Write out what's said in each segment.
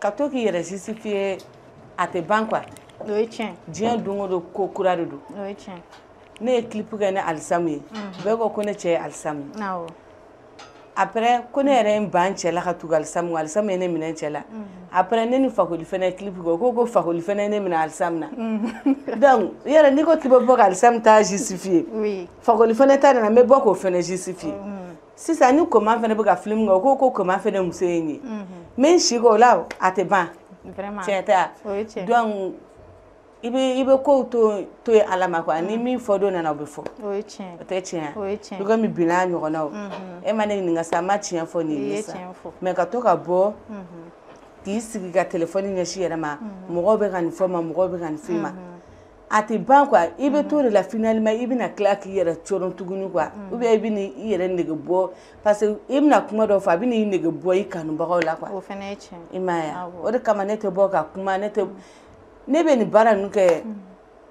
Ka to k'i yɛrɛ justifier, a tɛ ban quoi. O ye tiɲɛ. Diɲɛ don o don, ko kura de don. O ye tiɲɛ. Ne ye clip kɛ ni Alisamu ye, bɛɛ ko ko ne cɛ ye Alisamu ye. Après, ko ne yɛrɛ ye n ban cɛ la ka tugu Alisamu kɔ, Alisamu ye ne minɛ cɛ la. Après, ne ni Fakoli fɛnɛ ye clip kɛ, o ko ko Fakoli fɛnɛ ye ne minɛ Alisamu na. Donc yɛrɛ, n'i ko k'i bɛ bɔ ka Alisamu ta justifier, Fakoli fɛnɛ ta nana, n bɛ bɔ k'o fɛnɛ justifier. Sisan ni Koma fɛnɛ bɛ ka film kɛ, o ko ko Koma fɛnɛ muso ye nin ye. N bɛ n si kɛ o la, o a tɛ ban. Tiɲɛ tɛ wa? O ye tiɲɛ. Donc i bɛ kow to yen Ala ma quoi. Ni min fɔ don nana, o bɛ fɔ. O ye tiɲɛ. O tɛ tiɲɛ? O ye tiɲɛ. I komi bi n'a ɲɔgɔnnaw, e ma ne ɲininka sa, n ma tiɲɛ fɔ nin I ye ye sisan. Tiɲɛ fɔ. Mais ka to ka bɔ k'i sigi ka telefɔni ɲɛsin i yɛrɛ ma, mɔgɔw bɛ ka nin fɔ ma, mɔgɔw bɛ ka nin fɔ i ma, a tɛ ban quoi. I bɛ t'o de la, finalement i bɛna tila k'i yɛrɛ coron tuguni quoi, ou bien i bɛ i yɛrɛ nege bɔ, parce que i bɛna kuma dɔ fɔ, a bɛ n'i nege bɔ i kanubagaw la quoi. O fɛnɛ ye tiɲɛ. I m'a ye wa? O de kama ne tɛ bɔ ka kuma. Ne tɛ, ne bɛ nin baara ninnu kɛ,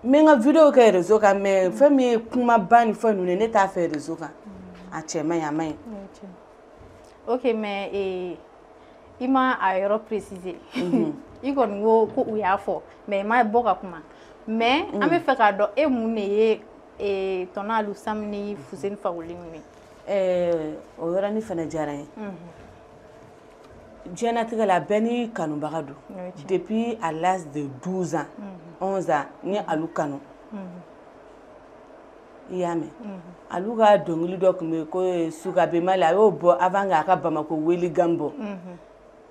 n bɛ n ka vidéo kɛ réseau kan, mais fɛn min ye kumaba ni fɛn ninnu ye, ne t'a fɛ réseau kan. A cɛ man ɲi, a man ɲi. O ye tiɲɛ. Ok, mais i ma a yɔrɔ préciser. I kɔni ko ko u y'a fɔ, mais i ma bɔ ka kuma. Mais an bɛ fɛ k'a dɔn, e mun de ye tonton Alusam ni Fuseni Fakoli ninnu ye? O yɔrɔnin fana diyara n ye. Diɲɛlatigɛ la, bɛɛ n'i kanubaga don. O ye tiɲɛ. Depuis à l'âge de 12 ans, 11 ans, n ye Alu kanu. I y'a mɛn? Alu ka dɔnkili dɔ tun bɛ yen ko Sukabe Mali, a y'o bɔ avant k'a ka Bamako weligan bɔ.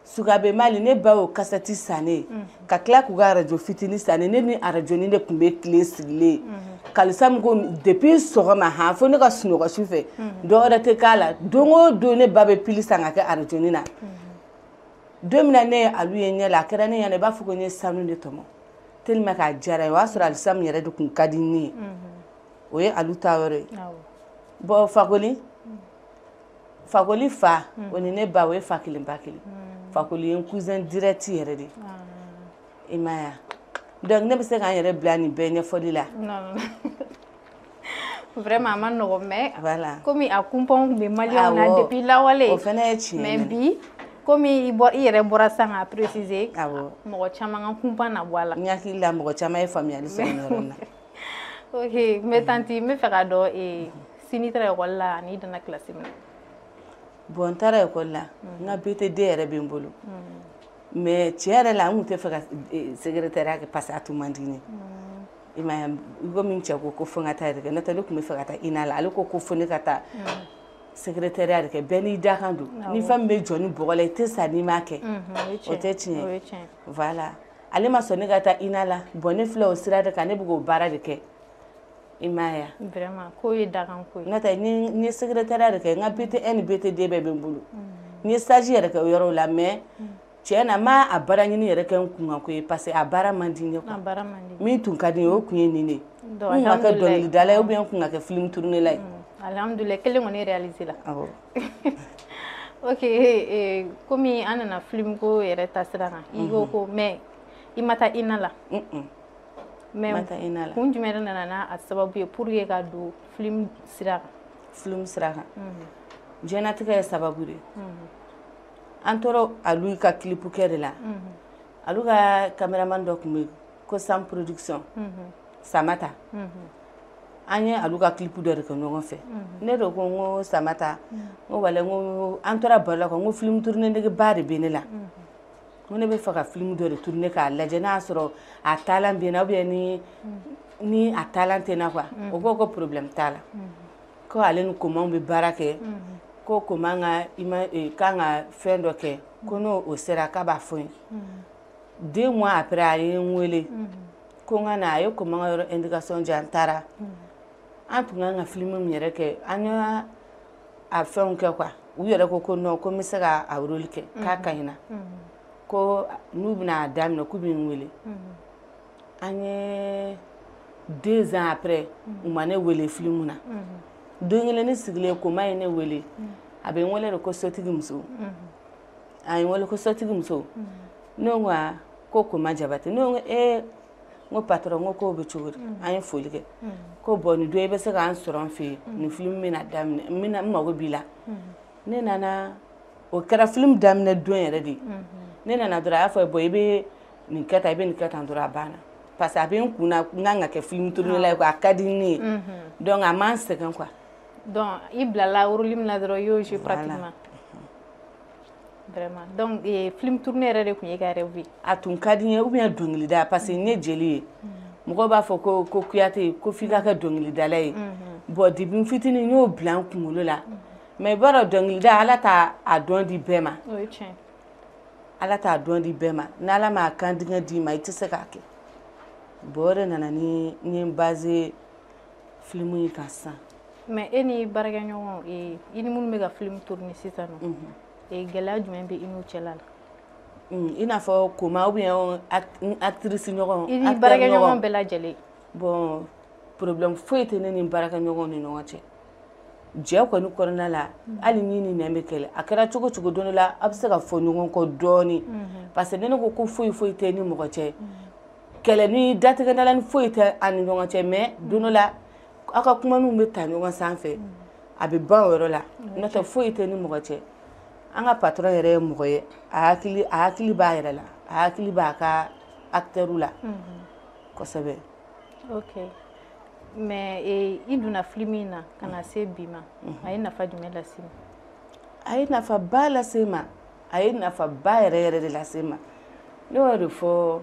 Sukabe Mali, ne ba y'o kasɛti san ne ye, ka tila k'u ka arajo fitinin san ne. Ne ni arajoni de tun bɛ tile sigilen. Kalisamu ko depuis sɔgɔma han fo ne ka sunɔgɔ su fɛ, dɔ wɛrɛ tɛ k'a la. Don o don, ne ba bɛ pili san ka kɛ arajoni na. Don min na ne ye Alu ye ɲɛ la, a kɛra ne ɲɛna i b'a fɔ ko n ye sanu de tɔmɔ, tellement k'a diyara n ye. O y'a sɔrɔ Alisamu yɛrɛ de tun ka di ne ye. O ye Alu ta yɔrɔ ye. Bon, Fakoli, Fakoli fa, o ni ne ba, o ye fa kelen ba kelen. Fakoli ye n cousin direct yɛrɛ de ye. I m'a ye wa? Donc ne bɛ se k'an yɛrɛ bila nin bɛɛ ɲɛfɔli la. Non, non. Vraiment, a ma nɔgɔn, mais Voilà. komi a kunpanw tun bɛ maliyɛnw na depuis lawale. O fana ye tiɲɛ Mais ye. bi, komi i bɔ i yɛrɛ bɔra sisan k'a préciser, mɔgɔ caman ka kunpan na bɔ a la. N hakili la, mɔgɔ caman ye faamuyali sɔrɔ nin yɔrɔ in na. Ok, mais tantie, n bɛ fɛ k'a dɔn, sini taara ekɔli la ani i danna kilasi min na? Bon, n taara ekɔli la, n ka BTD yɛrɛ bɛ n bolo. Mais tiɲɛ yɛrɛ la, n tun tɛ fɛ ka secrétariat kɛ, parce que a tun man di n ye. I m'a ye, i komi n cɛ ko ko fo n ka taa yɛrɛ kɛ, n'o tɛ ne tun bɛ fɛ ka taa INA la. Ale ko ko fo ne ka taa secrétariat de kɛ. Bɛɛ n'i dakan don. Ni fɛn min bɛ jɔ ni bɔgɔ la, i tɛ sa n'i m'a kɛ. O O tɛ tiɲɛ? O ye tiɲɛ. Voilà, ale ma sɔn ne ka taa INA la. Bon, ne filɛ o sira de kan, ne bɛ k'o baara de kɛ. I m'a ye wa? Vraiment, ko ye dakan ko ye. N'o tɛ, ni n ye secrétariat de kɛ, n ka BT1 ni BT2 bɛɛ bɛ n bolo. N ye stage yɛrɛ kɛ o yɔrɔw la, mais tiɲɛ na, n ma a baara ɲini yɛrɛ kɛ n kunkan ko ye, parce que a baara man di n ye quoi. A baara man di. Min tun ka di n ye, o tun ye nin de ye. Donc, N kun ka kɛ alhamdulilayi. dɔnkilidala ye, ou bien n kun ka kɛ film tourner la ye. Alhamdulilayi, kelen kɔni réalisé la. Awɔ. Ok, komi an nana film ko yɛrɛ ta sira kan, i ko ko mais i ma taa INA la. Mais N ma taa INA la. kun jumɛn de nana n'a a sababu ye pour que ka don film sira kan? Film sira kan, diɲɛlatigɛ ye sababu de ye. An tora Alu ka clip kɛ de la. Alu ka caméraman dɔ tun bɛ yen ko Sam Production, Samata. An ye Alu ka clip dɔ de kɛ ɲɔgɔn fɛ. Ne de ko, n ko Samata, n ko walayi, n ko an tora baro la quoi, n ko film tourner nege ba de bɛ ne la. N ko ne bɛ fɛ ka film dɔ de tourner k'a lajɛ n'a y'a sɔrɔ a taalan bɛ n na, ou bien ni a taalan tɛ n na quoi. O ko ko problème t'a la, ko ale ni Komanw bɛ baara kɛ, ko Koman ka ima kan ka fɛn dɔ kɛ, ko n'o o sera, k'a b'a fɔ n ye. 2 mois après, a ye n wele ko n ka na. A ye Koman ka yɔrɔ indication di yan, n taara. An tun kan ka film min yɛrɛ kɛ, an y'a a fɛnw kɛ quoi. U yɛrɛ ko ko non, ko n bɛ se ka a rôle kɛ, k'a ka ɲi na, ko n'u bɛna a daminɛ, k'u bɛ n wele. An ye 2 ans après, u ma ne wele film na. Don kelen, ne sigilen, Koma ye ne wele. A bɛ n wele de ko sotigi muso. A ye n wele ko sotigi muso. Ne ko a ko Koma Jabate. Ne ko ee, n ko patron, n ko k'o bɛ cogo di? An ye foli kɛ. Ko bon, nin don i bɛ se k'an sɔrɔ an fɛ yen, nin film bɛna daminɛ, n bɛna, n mago b'i la. Ne nana, o kɛra film daminɛ don yɛrɛ de. Ne nana dɔrɔn, a y'a fɔ bon, i bɛ nin kɛ tan, i bɛ nin kɛ tan dɔrɔn, a banna. Parce que a bɛ n kun na, n kan ka kɛ film tourner la ye quoi, a ka di ne ye. Donc a man sɛgɛn quoi. Donc i bilala rôle min na dɔrɔn, i y'o jouer pratiquement. Vraiment. Donc film tourner yɛrɛ de tun ye ka rêve ye? A tun ka di n ye, ou bien dɔnkilida, parce que n ye jeli ye. Mɔgɔw b'a fɔ ko Kuyate ko f'i ka kɛ dɔnkilidala ye. Bon, depuis n fitinin n y'o bila n kunkolo la. Mais i b'a dɔn, dɔnkilida, Ala t'a a dɔn di bɛɛ ma. O ye tiɲɛ. Ala t'a dɔn di bɛɛ ma. N'Ala m'a kantigɛ d'i ma, i tɛ se k'a kɛ. Bon, o de nana ni n ye n basé film in kan sisan. Mais e ni baarakɛɲɔgɔn, i ni minnu bɛ ka film tourner sisan nɔ, gɛlɛya jumɛn bɛ i n'u cɛla la? I n'a fɔ koma ou bien actrice ɲɔgɔn? I ni baarakɛɲɔgɔn bɛɛ lajɛlen. Bon, problème foyi tɛ ne ni baarakɛɲɔgɔnw ni ɲɔgɔn cɛ. Jɛ kɔni kɔnɔna la, hali ni ni nɛn bɛ kɛlɛ, a kɛra cogo cogo, don dɔ la a bɛ se ka fɔ ɲɔgɔn kɔ dɔɔni. Parce que ne ko foyi foyi tɛ ni mɔgɔ cɛ, kɛlɛ ni datigɛdala ni foyi tɛ an ni ɲɔgɔn cɛ. Mais don dɔ la, aw ka kumaninw bɛ ta ɲɔgɔn sanfɛ, a bɛ ban o yɔrɔ la. N'o tɛ, foyi tɛ ni mɔgɔ cɛ. An ka patron yɛrɛ ye mɔgɔ ye, a hakili b'a yɛrɛ la, a hakili b'a ka acteur la kosɛbɛ. Ok, mais i donna film in na ka na se bi ma, a ye nafa jumɛn lase i ma? A ye nafaba lase n ma, a ye nafaba yɛrɛ yɛrɛ de lase n ma. Ne y'o de fɔ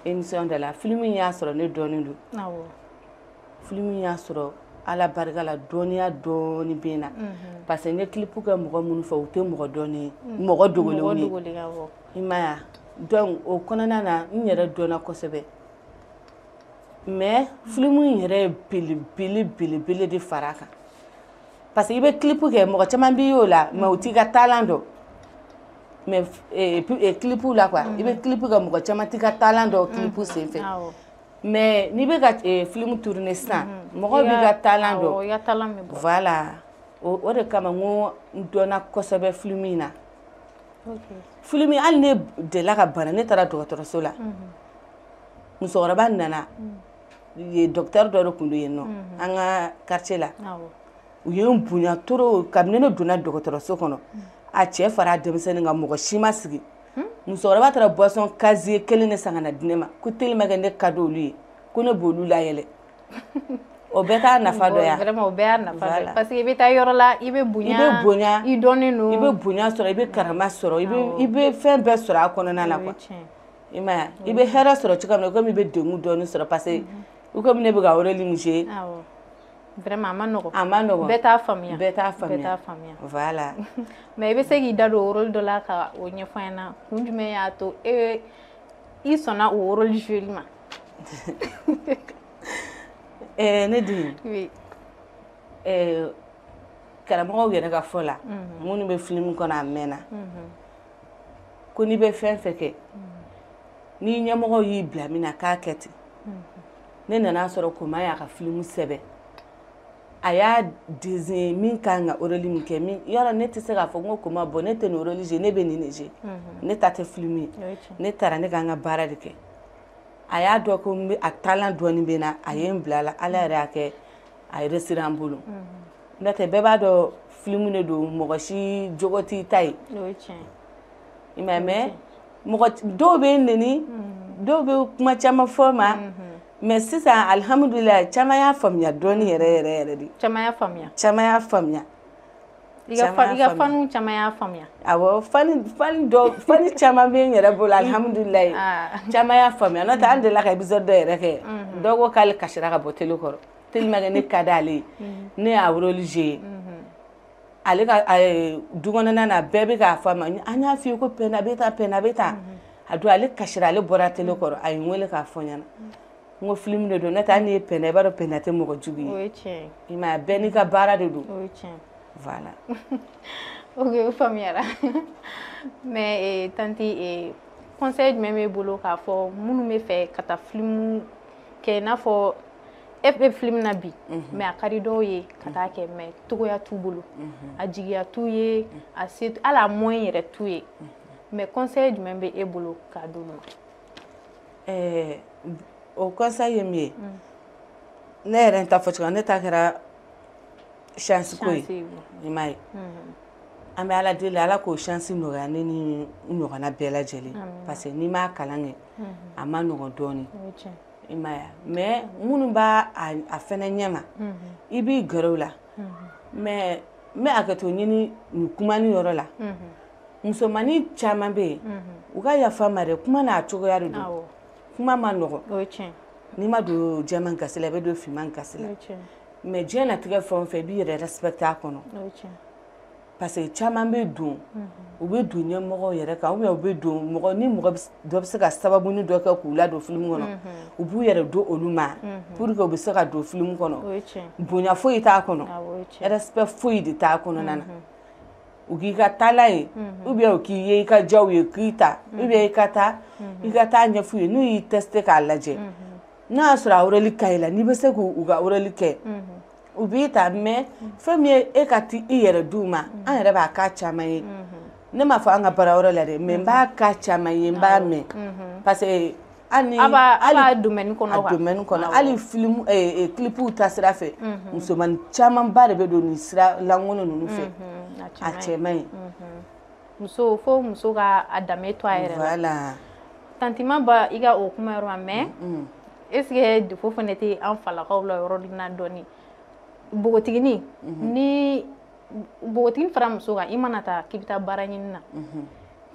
émission dɔ la, film in y'a sɔrɔ ne dɔɔnin don. Film in y'a sɔrɔ, Ala barika la, dɔnniya dɔɔni bɛ n na. Parce que n ye clip kɛ mɔgɔ minnu fɛ, u tɛ mɔgɔ dɔɔni ye, mɔgɔ dogolenw ye. I m'a ye? Donc o kɔnɔna na, n yɛrɛ dɔnna kosɛbɛ. Mais film in yɛrɛ ye belebele belebele de fara a kan. Parce que i bɛ clip kɛ, mɔgɔ caman b'i y'o la, mais u t'i ka talent dɔn. Mais clip la quoi, i bɛ clip kɛ, mɔgɔ caman t'i ka talent dɔn clip sen fɛ. Mais n'i bɛ ka film tourner sisan, mɔgɔw b'i ka talent dɔn. I ka talent bɛ bɔ. Voilà, o de kama n ko n dɔnna kosɛbɛ film in na. Film, hali ne delila ka bana, ne taara dɔgɔtɔrɔso la, musokɔrɔba nana yen, docteur dɔ de tun don yen nɔ, an ka quartier la. U ye n bonya trop. Kabini ne donna dɔgɔtɔrɔso kɔnɔ, a cɛ fara a denmisɛnnin kan, mɔgɔ si ma sigi. Musokɔrɔba taara boisson casier kelen de san ka na di ne ma, ko tellement que ne ka di olu ye, ko ne b'olu layɛlɛ. O bɛɛ t'a nafa dɔ ya? Vraiment, o bɛɛ y'a nafa dɔ ye. Parce que i bɛ taa yɔrɔ la, i bɛ bonya. I bɛ bonya. I dɔnnen don. I bɛ bonya sɔrɔ, i bɛ karama sɔrɔ, i bɛ fɛn bɛɛ sɔrɔ a kɔnɔna la quoi. I m'a ye, i bɛ hɛrɛ sɔrɔ cogoya min na, komi i bɛ degun dɔɔni sɔrɔ, parce que i komi ne bɛ ka rôle min jouer. Vraiment, a ma nɔgɔn. A ma nɔgɔn. Bɛɛ t'a faamuya. Bɛɛ t'a faamuya. Bɛɛ t'a faamuya. Voilà. Mais i bɛ se k'i da don o rôle dɔ la ka o ɲɛfɔ an ɲɛna, kun jumɛn y'a to e i sɔnna o rôle jouer ma? Ne den. Oui. Karamɔgɔw yɛrɛ ka fɔ la, minnu bɛ film kɔnɔ a mɛnna, ko n'i bɛ fɛn fɛn kɛ, ni ɲɛmɔgɔw y'i bila min na k'a kɛ ten. Ne nana sɔrɔ Koma y'a ka film sɛbɛn, a y'a désigné min kan ka rôle min kɛ min yɔrɔ. Ne tɛ se k'a fɔ n ko Koma, bon, ne tɛ nin rôle jouer, ne bɛ nin de jouer. Ne ta tɛ film ye. Ne taara ne ka n ka baara de kɛ. A y'a dɔn ko n bɛ a talent dɔɔni bɛ n na, a ye n bila a la. Ala yɛrɛ y'a kɛ, a réussir an bolo. N'o tɛ, bɛɛ b'a dɔn film de don, mɔgɔ si jogo t'i ta ye. I m'a ye? Mais mɔgɔ dɔw bɛ n neni, dɔw bɛ kuma caman fɔ n ma. Mais sisan, alihamudulilayi, caman y'a faamuya dɔɔni yɛrɛ yɛrɛ yɛrɛ de. Caman y'a faamuya. Caman y'a faamuya. I ka fanu caman y'a faamuya. Awɔ, fani dɔ, fani caman bɛ n yɛrɛ bolo, alihamudulilayi, caman y'a faamuya. N'o tɛ, an delila ka épisode dɔ yɛrɛ kɛ, dɔw ko k'ale kasira ka bɔ télé kɔrɔ, tellement que ne ka d'ale ye, ne y'a rôle jouer. Ale ka du kɔnɔna na, bɛɛ bɛ k'a fɔ a ma, an y'a f'i ye ko Pɛnda bɛ tan, Pɛnda bɛ tan. A don, ale kasira, ale bɔra télé kɔrɔ, a ye n wele k'a fɔ n ɲɛna. N ko film de don. N'o tɛ, hali n'i ye Pɛnda, i b'a dɔn Pɛnda tɛ mɔgɔ jugu ye. O ye tiɲɛ ye. I m'a ye, bɛɛ n'i ka baara de don. O ye tiɲɛ. Voilà. Ok, o faamuyara. Mais tantie, conseil jumɛn b'e bolo k'a fɔ minnu bɛ fɛ ka taa film kɛ, i n'a fɔ e bɛ film na bi, mais a ka di dɔw ye ka taa kɛ, mais togoya t'u bolo, a jigiya t'u ye, a se, hali a moyen yɛrɛ t'u ye, mais conseil jumɛn bɛ e bolo k'a d'olu ma? O conseil ye min ye, ne yɛrɛ ta fɔ cogo, ne ta kɛra chance ko ye. I m'a ye, An bɛ Ala deli, Ala k'o chance nɔgɔya ne ni n ɲɔgɔnna bɛɛ lajɛlen, parce que n'i m'a kalan kɛ, a ma nɔgɔn dɔɔnin, i m'a ye. Mais minnu b'a a fɛnɛ ɲɛma, i b'i gɛrɛ u la. Mais n bɛ hakɛto ɲini nin kumani yɔrɔ la. Musomanin caman bɛ yen, u ka yafa n ma dɛ, kuma n'a cogoya de don, kuma ma nɔgɔn. N'i ma don jɛman gasi la, i bɛ don finman gasi la. Mais diɲɛlatigɛ fɛn o fɛn, i b'i yɛrɛ respecter a kɔnɔ, parce que caman bɛ don, u bɛ don ɲɛmɔgɔw yɛrɛ kan, ou bien u bɛ don mɔgɔ ni mɔgɔ dɔ bɛ se ka sababuni dɔ kɛ k'u ladon film kɔnɔ, u b'u yɛrɛ don olu ma pour que u bɛ se ka don film kɔnɔ. Bonya foyi t'a kɔnɔ, respect foyi de t'a kɔnɔna na. U k'i ka taala ye, ou bien u k'i ye i ka diyaw ye k'i ta, ou bien i ka taa i ka taa ɲɛf'u ye. N'u y'i tester k'a lajɛ, n'a y'a sɔrɔ a rôle ka ɲi la, n'i bɛ se k'u ka rôle kɛ, u b'i ta. Mais fɛn min ye e ka ti i yɛrɛ d'u ma, an yɛrɛ b'a k'a caman ye. Ne m'a fɔ an ka baara yɔrɔ la dɛ, mais n b'a k'a caman ye, n b'a mɛn, parce que hali a domaine kɔnɔ, a domaine kɔnɔ, hali film clipw ta sira fɛ, musomanin camanba de bɛ don nin sira lankolon ninnu fɛ. A cɛ man ɲi. Muso, fo muso ka a danbe to a yɛrɛ la. Voilà. Tantie Ba, i ka o kuma yɔrɔ ma, mais est ce que défaut fana tɛ an falakaw la yɔrɔ na dɔɔni? Npogotiginin, ni npogotiginin fara muso kan, i mana taa k'i bɛ taa baara ɲini na,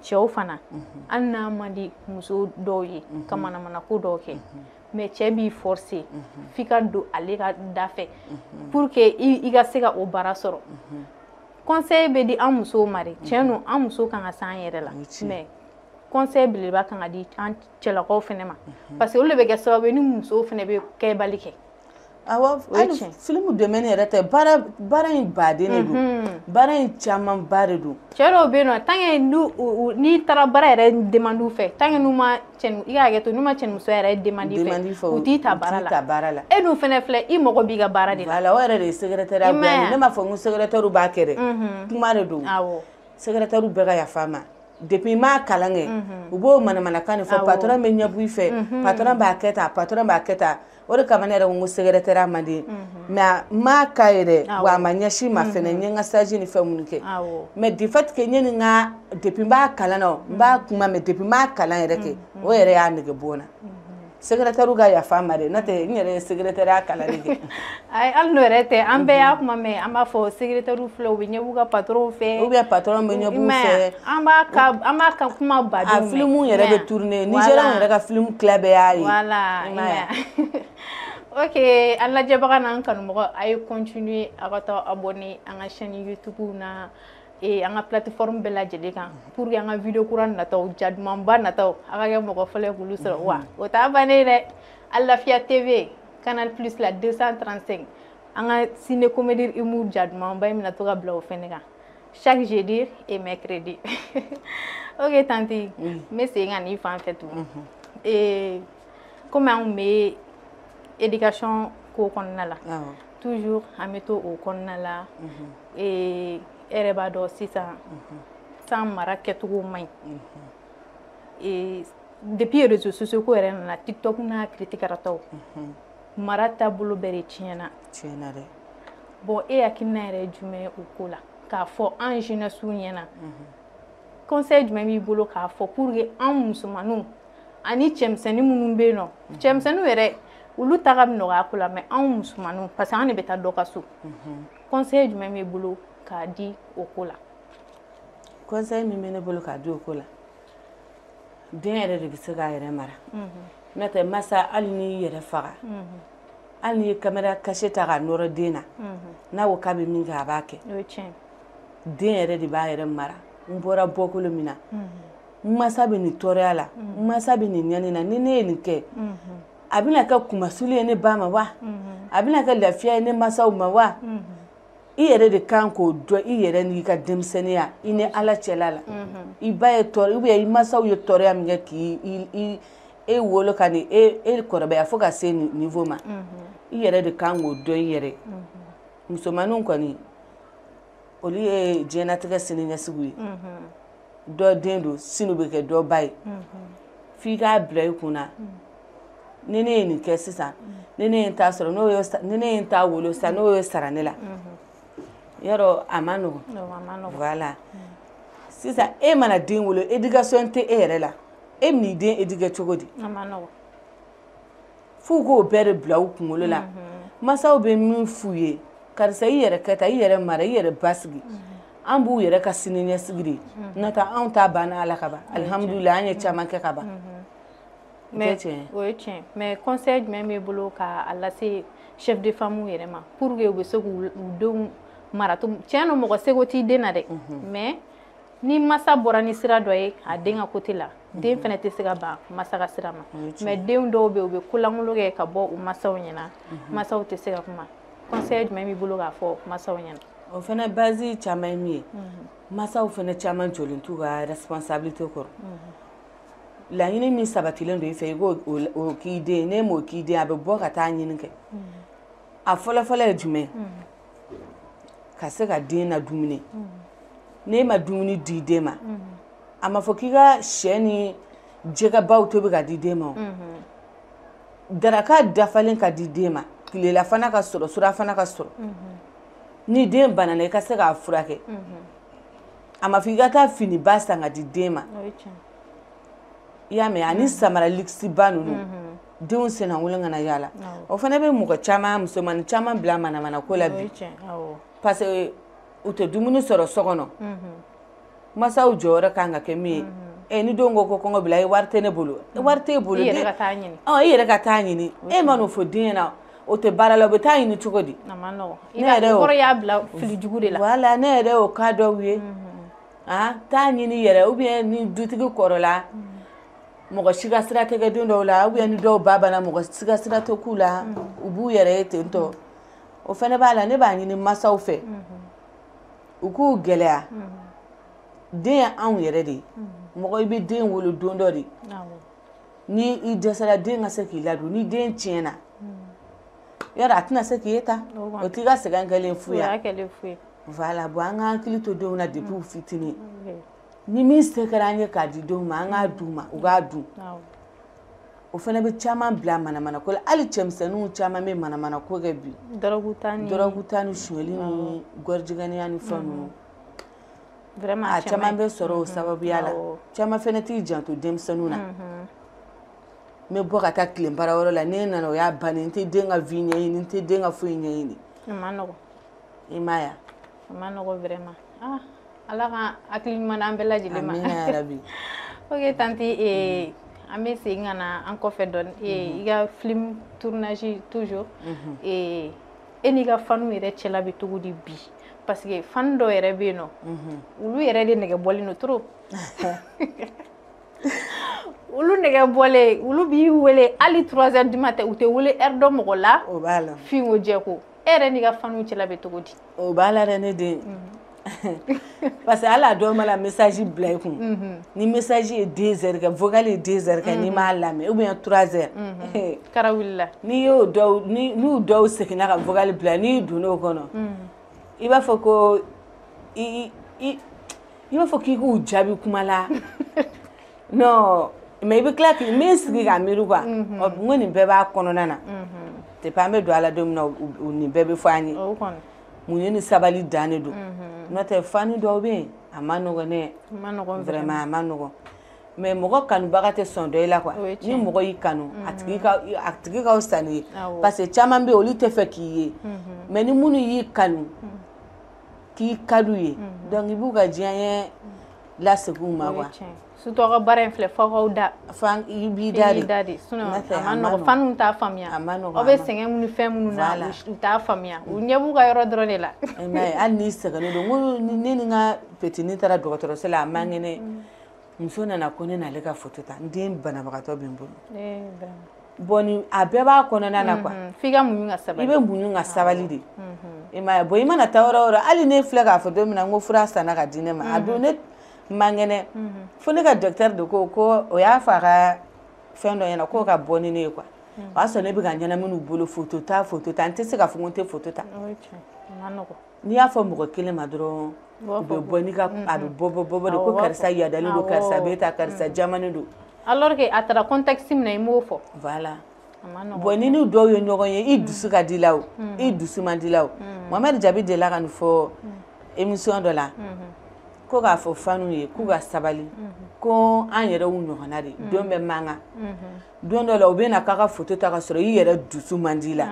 cɛw fana, hali n'a man di muso dɔw ye ka manamana ko dɔw kɛ, mais cɛ b'i forcer f'i ka don ale ka da fɛ pour que i ka se ka o baara sɔrɔ. Conseil bɛ di an musow ma de. Tiɲɛ don, an musow kan ka s'an yɛrɛ la, mais conseil belebeleba kan ka di an cɛlakaw fana ma, parce que olu de bɛ kɛ sababu ye ni musow fana bɛ kɛbali kɛ. Awɔ, hali film domaine yɛrɛ tɛ, baara in baden de don, baara in camanba de don. Cɛ dɔw bɛ yen nɔ, tant que n'i taara baara yɛrɛ demande u fɛ, tant que n'u ma cɛni, i ka hakɛ to, n'u ma cɛnimusoya yɛrɛ demande fɛ, u t'i ta baara la. E dun fana filɛ, i mago b'i ka baara de la. Voilà, o yɛrɛ de ye secrétaire ya. Ne m'a fɔ n ko secrétaire b'a kɛ dɛ, kuma de don. Secrétaire bɛɛ ka yafa n ma. Depuis m'a kalan kɛ, u b'o manamanakan de fɔ, patron bɛ ɲɛbɔ i fɛ, patron b'a kɛ tan, patron b'a kɛ tan. O de kama ne yɛrɛ ko n ko secrétaire man di, mais n m'a k'a ye dɛ, wa a ma ɲɛsin ma fɛnɛ. N ye n ka stage ni fɛn minnu kɛ, mais du fait que n ye nin ka, depuis n b'a kalan na, n b'a kuma, mais depuis n b'a kalan yɛrɛ kɛ, o yɛrɛ y'a nege bɔ n na. Secrétaire ka yafa n ma dɛ, n'o tɛ n yɛrɛ ye secrétaire kalan de kɛ. Ayi, hali n'o yɛrɛ tɛ, an bɛɛ y'a kuma mɛn, an b'a fɔ secrétaire filɛ, u bɛ ɲɛ b'u ka patron fɛ. Ou bien patron bɛ ɲɛ b'u fɛ. An b'a ka kuma badenw mɛn. A film yɛrɛ bɛ tourner, Nigérian yɛrɛ ka film tila bɛɛ y'a ye. Voilà. Ok, an lajɛbaga n'an kanumɔgɔ, a ye continuer a ka taa abonner an ka chaîne YouTube na, an ka plateforme bɛɛ lajɛlen kan, pour que an ka vidéo kura nataw, ja dumanba nataw, a ka kɛ mɔgɔ fɔlɔ ye k'olu sɔrɔ. Wa o t'a bannen ye dɛ, Alafia TV, Canal Plus la 235, an ka ciné comédie humour ja dumanba in bɛna to ka bila o fɛnɛ kan chaque jeudi et mercredi. Ok tantie, n bɛ segin ka n'i fan fɛ tugun. Komi an kun bɛ éducation ko kɔnɔna la, toujours an bɛ to o kɔnɔna la. E yɛrɛ b'a dɔn sisan san mara kɛcogo man ɲi. Depuis réseaux sociaux ko yɛrɛ nana, TikTok n'a critiquerataw, mara taabolo bɛɛ de tiɲɛna. Tiɲɛna dɛ. Bon, e hakilina yɛrɛ ye jumɛn ye o ko la, k'a fɔ an jeunesse ɲɛna? Conseil jumɛn b'i bolo k'a fɔ pour que an musomaninw ani cɛmisɛnnin minnu bɛ yen nɔ, cɛmisɛnninw yɛrɛ olu ta ka nɔgɔya ko la, mais anw musomaninw, parce que an de bɛ taa dɔ ka so, conseil jumɛn b'i bolo k'a di o ko la? Conseil min bɛ ne bolo k'a di o ko la, den yɛrɛ de bɛ se k'a yɛrɛ mara. N'o tɛ masa, hali n'i yɛrɛ faga, hali n'i ye caméra cachée ta k'a nɔrɔ den na, n'a ko k'a bɛ min kɛ, a b'a kɛ. O ye tiɲɛ. Den yɛrɛ de b'a yɛrɛ mara. N bɔra bɔkolo min na, n masa bɛ nin tɔɔrɔya la, n masa bɛ nin ɲani na, ni ne ye nin kɛ, a bɛna kɛ kumasuli ye ne ba ma wa, a bɛna kɛ lafiya ye ne masaw ma wa? I yɛrɛ de kan k'o dɔn, i yɛrɛ n'i ka denmisɛnninya, i ni Ala cɛla la. I ba ye tɔɔrɔ, ou bien i masaw ye tɔɔrɔya min kɛ k'i e wolo ka nin e kɔrɔbaya fo ka se nin niveau ma, i yɛrɛ de kan k'o dɔn i yɛrɛ. Musomaninw kɔni, olu ye diɲɛlatigɛ siniɲɛsigiw ye. Dɔ den don, sini bɛ kɛ dɔ ba ye. F'i k'a bila i kunna, ni ne ye nin kɛ sisan, ni ne ye n ta sɔrɔ, n'o ye, ni ne ye n ta wolo sisan, n'o ye sara ne la. Yɔrɔ a ma nɔgɔn. Voilà. Sisan e mana den wolo, éducation tɛ e yɛrɛ la, e bɛn'i den éduquer cogo di? A ma nɔgɔn. F'u k'o bɛɛ de bila u kunkolo la. Masaw bɛ min f'u ye, karisa i yɛrɛ kɛ tan, i yɛrɛ mara, i yɛrɛ basigi. An b'u yɛrɛ ka sini ɲɛsigi de, n'o tɛ anw ta banna Ala ka ban. Alihamudulilayi, an ye caman kɛ ka ban. Mais o ye tiɲɛ. Mais conseil jumɛn b'i bolo k'a lase chef de famille yɛrɛ ma pour que u bɛ se k'u denw mara? Tiɲɛ don, mɔgɔ seko t'i den na dɛ, mais ni masa bɔra ni sira dɔ ye a den ka côté la, den fɛnɛ tɛ se ka ban masa ka sira ma. Mais denw dɔw bɛ yen, u bɛ kolankolon kɛ ka bɔ u masaw ɲɛna, masaw tɛ se ka kuma. Conseil jumɛn b'i bolo k'a fɔ masaw ɲɛna? O fɛnɛ base caman ye min ye, masaw fɛnɛ caman jɔlen t'u ka responsabilité kɔrɔ. Laɲini min sabatilen don i fɛ, i k'o k'i den. N'e m'o k'i den, a bɛ bɔ ka taa ɲini kɛ. A fɔlɔ-fɔlɔ ye jumɛn? Ka se ka den na dumuni. N'e ma dumuni di den ma, a ma fɔ k'i ka sɛ ni jɛgɛbaw tobi ka di den ma, o daraka dafalen ka di den ma, tilela fana ka sɔrɔ, surafana ka sɔrɔ. Ni den banana, i ka se k'a furakɛ. A ma fɔ i ka taa finiba san ka di den ma, i y'a mɛn, ani samara luxe ba ninnu, denw senna ka na yaala. O fana bɛ mɔgɔ caman, musomanin caman bila manamana ko la bi, parce que u tɛ dumuni sɔrɔ so kɔnɔ. Masaw jɔyɔrɔ kan ka kɛ min ye, ɛ ni denw ko ko kɔngɔ bila, i wari tɛ ne bolo, wari t'e bolo, i yɛrɛ ka taa ɲini. I yɛrɛ ka taa ɲini. E ma n'o fɔ den ɲɛna, o tɛ baara la, o bɛ taa ɲini cogo di? A ma nɔgɔn. Ne yɛrɛ y'o kɔrɔ y'a bila fili jugu de la. Voilà, ne yɛrɛ y'o cas dɔw ye. Taa ɲini yɛrɛ, ou bien ni dutigi kɔrɔla, mɔgɔ si ka sira tɛ kɛ den dɔw la, ou bien ni dɔw ba banna, mɔgɔ si ka sira tɛ k'u la, u b'u yɛrɛ ye ten tɔ. O fɛnɛ b'a la. Ne b'a ɲini masaw fɛ, u k'u gɛlɛya. Den ye anw yɛrɛ de ye. Mɔgɔ i bɛ den wolo don dɔ de, ni i dɛsɛra, den ka se k'i ladon. Ni den tiɲɛna, yɔrɔ a tɛna se k'e ta, o t'i ka sɛgɛn kɛlen fu ye. Voilà. Bon, an ka hakili to denw na depuis u fitinin. Ni min se kɛra an ye k'a di denw ma, an k'a d'u ma, u k'a dun. O fana bɛ caman bila manamana ko la. Hali cɛmisɛnninw caman bɛ manamana ko kɛ bi, dɔrɔgu ta ni dɔrɔgu ta ni sonyɛli ni gɔrijigɛniya ni fɛn ninnu. Vraiment, a caman bɛ sɔrɔ o sababuya la. Caman fana t'i janto denmisɛnninw na. N bɛ bɔ ka taa tilen baara yɔrɔ la, ne nana, o y'a bannen, n tɛ den ka vie ɲɛɲini, n tɛ den ka foyi ɲɛɲini. A ma nɔgɔn. I m'a ye? A ma nɔgɔn vraiment. Ah, Ala ka hakili ɲuman d'an bɛɛ lajɛlen ma. Amina yarabi. Ok tantie, an bɛ segin ka na an kɔfɛ dɔɔni, i ka film tournage toujours. E n'i ka fanu yɛrɛ cɛla bɛ cogo di bi? Parce que fan dɔw yɛrɛ bɛ yen nɔ, olu yɛrɛ de nɛgɛ bɔlen don trop. Olu nɛgɛ bɔlen, olu b'i wele hali 3 heures du matin, u tɛ wele heure dɔ mɔgɔ la. O b'a la. Fin ko jɛ ko. E yɛrɛ n'i ka fanu cɛla bɛ cogo di? O b'a la dɛ, ne den, parce que hali a dɔw mana message bila i kun, ni message ye 2 heures kɛ, vocal ye 2 heures kɛ, n'i m'a lamɛn, ou bien 3 heures, kara wulila. N'i y'o dɔw, ni n'u dɔw seginna ka vocal bila, n'i donn'o kɔnɔ, i b'a fɔ ko i i i b'a fɔ k'i k'u jaabi kuma la. Non, mais i bɛ tila k'i min sigi ka miiri quoi, n ko nin bɛɛ b'a kɔnɔna na. Depuis an bɛ don a la don min na, nin bɛɛ bɛ fɔ an ye. O kɔni. Muɲu ni sabali dan de don. N'o tɛ, fani dɔw bɛ yen, a ma nɔgɔn dɛ. A ma nɔgɔn. Vraiment, a ma nɔgɔn. Mais mɔgɔ kanubaga tɛ sɔn dɔ i la quoi. O ye Ni tiɲɛ. mɔgɔ y'i kanu, a tigi ka fisa n'i ye. Awɔ. Parce que caman bɛ yen, olu tɛ fɛ k'i ye. Mais ni minnu y'i kanu, k'i ka d'u ye, donc i b'u ka diɲɛ lasegin u ma O ye quoi. tiɲɛ. Surtout aw ka baara in filɛ, f'aw k'aw da. F'an i b'i F'i da k'i de. da de, sinon N'o tɛ, a ma a ma nɔgɔn. nɔgɔn. Faniw t'a faamuya. A ma nɔgɔn, Aw a bɛ ma sɛgɛn minnu, fɛn minnu na, Voilà. u t'a faamuya. U ɲɛ b'u ka yɔrɔ dɔrɔn de la. I m'a ye, hali n'i sɛgɛnnen don, n ko ni ne ni n ka petini taara dɔgɔtɔrɔso la, a man kɛnɛ, muso nana ko ne n'ale ka photo ta, n den banabagatɔ bɛ n bolo. Eh, vraiment. Bon, ni a bɛɛ b'a kɔnɔna na quoi. F'i ka muɲu ka I sabali. bɛ muɲu ka sabali de, i m'a ye. Bon, i mana taa yɔrɔ o yɔrɔ, hali ne filɛ k'a fɔ don min na n ko fura sanna ka di ne ma, a don ne man kɛnɛ, fo ne ka docteur de ko ko o y'a fɔ a ka fɛn dɔ ɲɛna k'o ka bɔ ni ne ye quoi. O y'a sɔrɔ ne bɛ ka ɲɛnamini u bolo, photo ta, photo ta, n tɛ se k'a fɔ ko n tɛ photo ta. O ye tiɲɛ. A ma nɔgɔn. N'i y'a fɔ mɔgɔ kelen ma dɔrɔn, U b'a u fɔ bɛ bɔ n'i ka, a bɛ bɔ bɔ bɔ bɔ de Awɔ, ko u b'a karisa fɔ. yadalen don, karisa Awɔ. bɛ tan, karisa jamanen don. Alors que a taara contexte min na, i m'o fɔ. Voilà. Bon, ni n'u dɔw ye ɲɔgɔn ye, i dusu ka di la o, i dusu man di la o. Mohamed Jabi delila ka nin fɔ émission dɔ la, ko k'a fɔ fanu ye k'u ka sabali, ko an yɛrɛ y'u ɲɔgɔnna de, don bɛ mankan. Don dɔ la u bɛ na k'a ka photo ta ka sɔrɔ i yɛrɛ dusu man di la.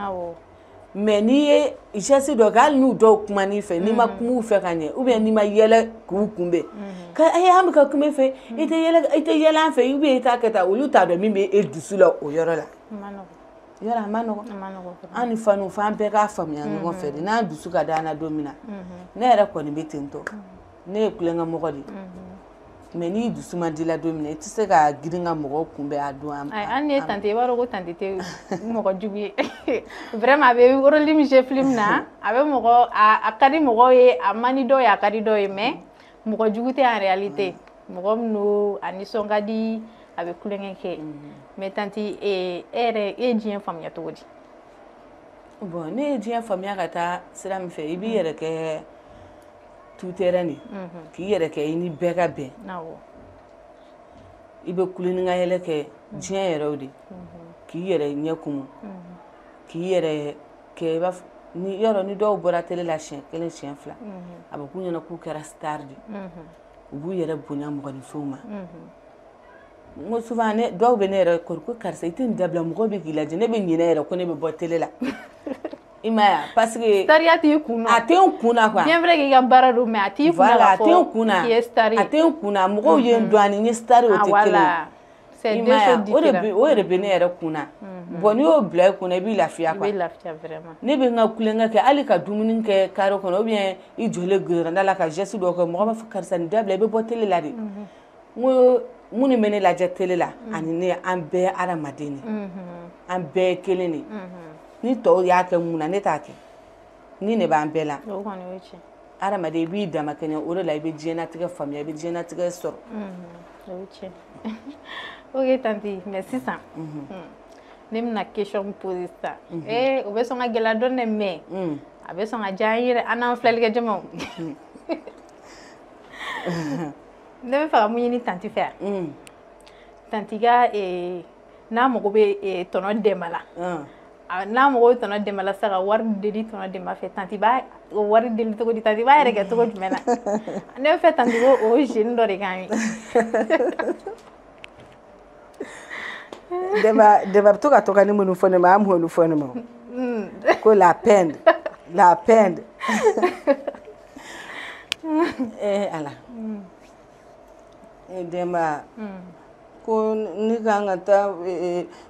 Mais n'i ye geste dɔ kɛ, hali n'u dɔw kuman'i fɛ, n'i ma kuma u fɛ ka ɲɛ, ou bien n'i ma yɛlɛ k'u kunbɛn, ka ayi an bɛ ka kuma e fɛ, i tɛ yɛlɛ, i tɛ yɛlɛ an fɛ, ou bien i t'a kɛ tan, olu t'a dɔn min bɛ e dusu la o yɔrɔ la. Yɔrɔ a ma nɔgɔn. An ni fanu f'an bɛɛ k'a faamuya ɲɔgɔn fɛ de, n'an dusu ka d'an na don min na. Ne yɛrɛ kɔni bɛ ten tɔ, ne ye kulonkɛ mɔgɔ de ye. Mais n'i dusu man di la don min na, i tɛ se ka girin ka mɔgɔw kunbɛn a don. Hali ni ye tante, i b'a dɔn ko tante tɛ mɔgɔ jugu ye. Vraiment, a bɛ rôle min jouer film na, a bɛ mɔgɔ, a ka di mɔgɔw ye, a man di dɔw ye, a ka di dɔw ye, mais mɔgɔ jugu tɛ en réalité. Mɔgɔ min don, a nisɔn ka di, a bɛ kulonkɛ kɛ. Mais tante, e yɛrɛ, e ye diɲɛ faamuya cogo di? Bon, ne ye diɲɛ faamuya ka taa sira min fɛ, i b'i yɛrɛ kɛ tout terrain de, k'i yɛrɛ kɛ i ni bɛɛ ka bɛn. I bɛ kulonkɛ ka yɛlɛ kɛ diɲɛ yɛrɛ o de, k'i yɛrɛ ɲɛ kumu, k'i yɛrɛ kɛ i b'a fɔ ni yɔrɔ ni dɔw bɔra télé la siɲɛ kelen siɲɛ fila, a bɛ k'u ɲɛna k'u kɛra star de, u b'u yɛrɛ bonya mɔgɔninfinw ma. N ko souvent ne dɔw bɛ ne yɛrɛ kɔrɔ ko karisa i tɛ nin dabila, mɔgɔw bɛ k'i lajɛ, ne bɛ ɲinɛ yɛrɛ ko ne bɛ bɔ télé la. I m'a ye parce que stariya t'i kun na. A tɛ n kun na quoi. Bien vrai k'i ka baara don, mais a t'i kun na k'a fɔ k'i ye star ye. A tɛ n kun na, mɔgɔw ye n dɔn ani n ye star ye, o tɛ kelen ye. C'est deux choses différentes. O yɛrɛ bɛ ne yɛrɛ kun na. Bon, n'i y'o bila i kun na, i b'i lafiya quoi. I b'i lafiya vraiment. Ne bɛ n ka kulonkɛ kɛ, hali ka dumuni kɛ carré kɔnɔ, ou bien i jɔlen gudɔrɔnda la ka geste dɔw kɛ, mɔgɔ b'a fɔ karisa nin dabila, i bɛ bɔ télé la de. N ko minnu bɛ ne lajɛ télé la ani ne, an bɛɛ ye hadamaden de ye. An bɛɛ ye kelen de ye. Ni tɔw y'a kɛ mun na, ne t'a kɛ. Ni ne b'an bɛɛ la. O kɔni o ye tiɲɛ. Hadamaden, i b'i dama kɛɲɛ, o de la i bɛ diɲɛlatigɛ faamuya, i bɛ diɲɛlatigɛ sɔrɔ. O ye tiɲɛ. Ok tantie, mais sisan ne bɛna question min poser sisan. Ee, o bɛ sɔn ka gɛlɛya dɔɔni dɛ, mais a bɛ sɔn ka diya an yɛrɛ, an n'an filɛlikɛ jamaw. Ne bɛ fɛ ka mun ɲini tantie fɛ yan? Tantie ka n'a mago bɛ tɔnɔ dɛmɛ la. N'a mago bɛ tɔnɔ dɛmɛ la sisan, ka wari deli tɔnɔ dɛmɛ fɛ, tantie b'a o wari deli cogo di? Tantie b'a yɛrɛ kɛ cogo jumɛn na? Ne bɛ fɛ tantie ko o jeune dɔ de k'an ye. Dɛmɛ bɛ to ka tɔgɔ ni minnu fɔ ne ma, an b'olu fɔ ne ma. Ko la peine, la peine. Eh Ala. Denba, ko ne kan ka taa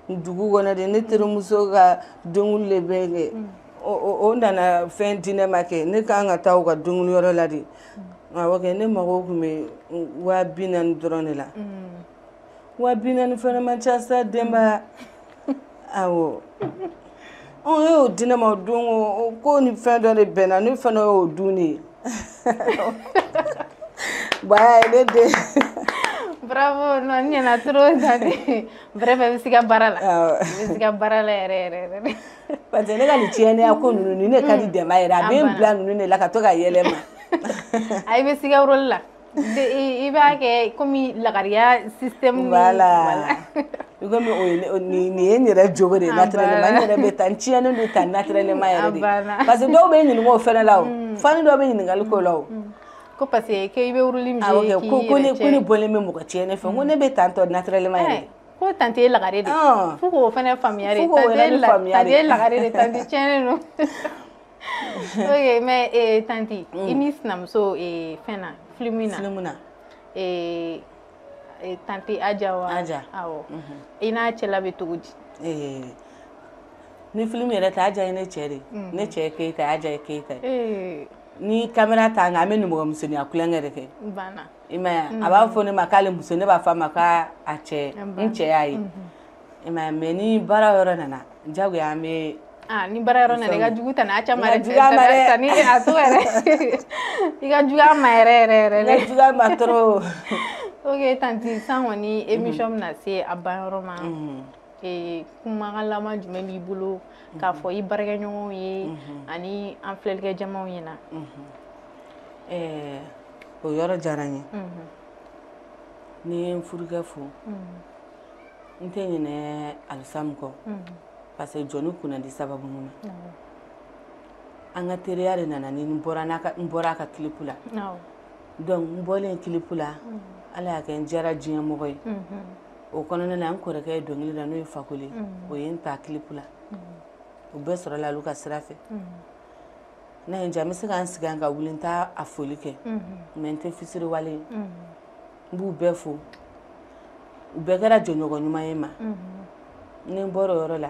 dugu kɔnɔ de, ne terimuso ka denkuli de bɛ kɛ, o nana fɛn di ne ma kɛ, ne kan ka taa u ka denkuli yɔrɔ la de. Awɔ kɛ, ne mago tun bɛ 40 000 dɔrɔn de la. 40 000 fana man ca sa denba. Awɔ. Ɔ e y'o di ne ma o don, ko ni fɛn dɔ de bɛnna, ne fana y'o dun de ye. Bon, ne den. Bravo, non, ɲɛna trop tantie. Vraiment, i bɛ se ka baara la. I bɛ se ka baara la yɛrɛ yɛrɛ yɛrɛ. Parce que ne ka nin tiɲɛniya ko ninnu, nin ne ka di dɛmɛ yɛrɛ, a bɛ n bila ninnu de la ka to ka yɛlɛ ma. A i bɛ se ka rôle la. I b'a kɛ komi lagariya système. Voilà. Komi o ye nin ye n yɛrɛ jogo de ye naturellement, n yɛrɛ bɛ taa n tiɲɛnen don tan naturellement yɛrɛ de. Parce que dɔw bɛ n ɲininka o fɛnɛ la o. Fani dɔw bɛ ɲininkali k'o la o. Ko parce que i bɛ rôle min jouer k'i yɛrɛ cɛ. Ko ne bɔlen bɛ mɔgɔ tiɲɛnen fɛ, n ko ne bɛ tan tɔ naturellement yɛrɛ. Ko tante ye lagare de. Fo k'o fɛnɛ faamuya de. Tante ye lagare de, tante tiɲɛnen don. Ok, mais tantie, i ni sinamuso fɛn na, film na. Film na. Tante Aja wa? Aja. Awɔ. I n'a cɛla bɛ cogo di? Ni film yɛrɛ tɛ, Aja ye ne cɛ de. Ne cɛ ye Keyita ye, Aja ye Keyita ye. Ni caméra t'an kan, an bɛ nimɔgɔmusonya kulonkɛ de kɛ. Banna. I m'a ye, a b'a fɔ ne ma k'ale muso, ne b'a fɔ a ma k'a cɛ, n cɛ y'a ye. I m'a ye, mais ni baara yɔrɔ nana, jagoya an bɛ. Ah, ni baara yɔrɔ nana, i ka jugu tana a caman dɛ. I ka jugu a ma dɛ. Tani a to yɛrɛ. I ka jugu a ma yɛrɛ yɛrɛ yɛrɛ. I ka jugu a ma trop. Ok tantie, sisan kɔni émission bɛna se a ban yɔrɔ ma. Kumakan laban jumɛn b'i bolo k'a fɔ i baarakɛɲɔgɔnw ye ani an filɛlikɛ jamaw ɲɛna? O yɔrɔ diyara n ye. Ni ye n furukɛ fo, n tɛ ɲinɛ Alisamu kɔ. Parce que jɔnni kunnandi sababu ɲuman. An ka teriya de nana ni n bɔra n'a ka n bɔra a ka clip la. Donc n bɔlen clip la, Ala y'a kɛ n diyara diɲɛ mɔgɔ ye. O kɔnɔna na, n kɔrɔkɛ ye dɔnkili da, n'o ye Fakoli, o ye n ta clip la. O bɛɛ sɔrɔla olu ka sira fɛ. N'a ye n diya, n bɛ se ka n sigi yan ka wuli, n t'a a foli kɛ, mais n tɛ fisiriwale ye. N b'u bɛɛ fo, u bɛɛ kɛra jɔɲɔgɔn ɲuman ye n ma. Ni n bɔra o yɔrɔ la,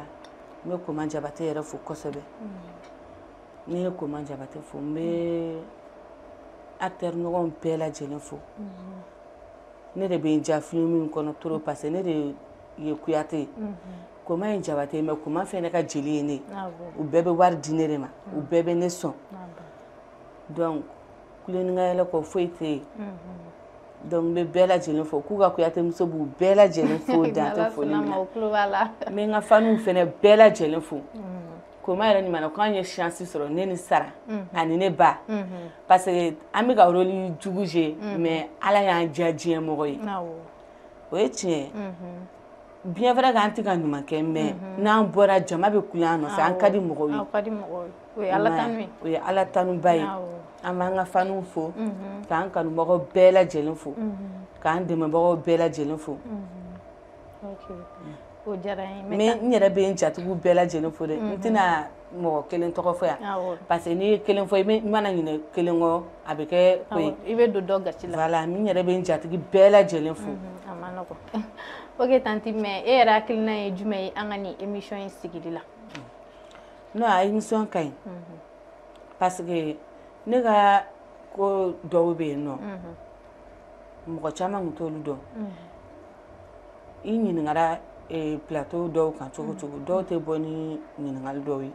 n bɛ Koma Jabate yɛrɛ fo kosɛbɛ. Ni ye Koma Jabate fo, n bɛ acteur ɲɔgɔnw bɛɛ lajɛlen fo. Ne de bɛ n diya film in kɔnɔ trop, parce que ne de ye Kuyate ye. Koma ye Jabate ye, mais Koma fɛnɛ ka jeli ye ne ye. U bɛɛ bɛ wari di ne de ma, u bɛɛ bɛ ne sɔn. Donc kulo ni ka yɛlɛ kɔ foyi tɛ yen. Donc n bɛ bɛɛ lajɛlen fo, k'u ka Kuyate muso b'u bɛɛ lajɛlen fo, dan tɛ foli min na. O tulo b'a la. N bɛ n ka faniw fɛnɛ bɛɛ lajɛlen fo. Koma yɛrɛ ɲuman na k'an ye chance sɔrɔ, ne ni Sara ani ne ba, parce que an bɛ ka rôle jugu jouer, mais Ala y'an diya diɲɛ mɔgɔ ye. O ye tiɲɛ ye. Bien vrai k'an tɛ ka ɲuman kɛ, mais n'an bɔra, jama bɛ kule an nɔfɛ, an ka di mɔgɔw ye. Aw ka di mɔgɔw ye, o ye Ala tanu ye. O ye Ala tanuba ye. An b'an ka faniw fo, k'an kanubagaw bɛɛ lajɛlen fo, k'an dɛmɛbagaw bɛɛ lajɛlen fo. Ok, o diyara n ye. Mais n yɛrɛ bɛ n jatigiw bɛɛ lajɛlen fo dɛ. N tɛna mɔgɔ kelen tɔgɔ fɔ yan, parce que n'i ye kelen fɔ, i mana ɲinɛ kelen kɔ, a bɛ kɛ ko ye. I bɛ don dɔ gasi la. Voilà, n yɛrɛ bɛ n jatigi bɛɛ lajɛlen fo. A ma nɔgɔn. Ok tantie, mais e yɛrɛ hakilina ye jumɛn ye an ka nin émission in sigili la? Non, a émission ka ɲi, parce que ne ka ko dɔw bɛ yen nɔ, mɔgɔ caman tun t'olu dɔn. I ɲininkara plateau dɔw kan cogo cogo, dɔw tɛ bɔ ni ɲininkali dɔw ye.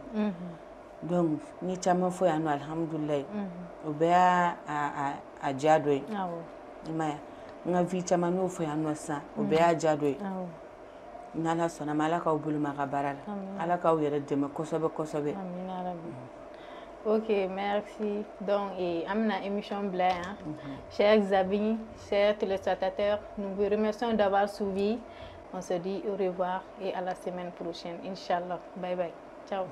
Donc n ye caman fɔ yan nɔ, alihamudulilayi, o bɛɛ y'a a diya dɔ ye. I m'a ye, n ka vie caman n'o fɔ yan nɔ sisan, o bɛɛ y'a diya dɔ ye. N'Ala sɔnna ma, Ala k'aw bolo mɛn a ka baara la, Ala k'aw yɛrɛ dɛmɛ kosɛbɛ kosɛbɛ. Ok, merci. Donc, et an bɛna émission bila yan. Chers amis, chers téléspectateurs, nous vous remercions d'avoir suivi. On se dit au revoir et à la semaine prochaine, Inch'Allah. Bye bye. Ciao.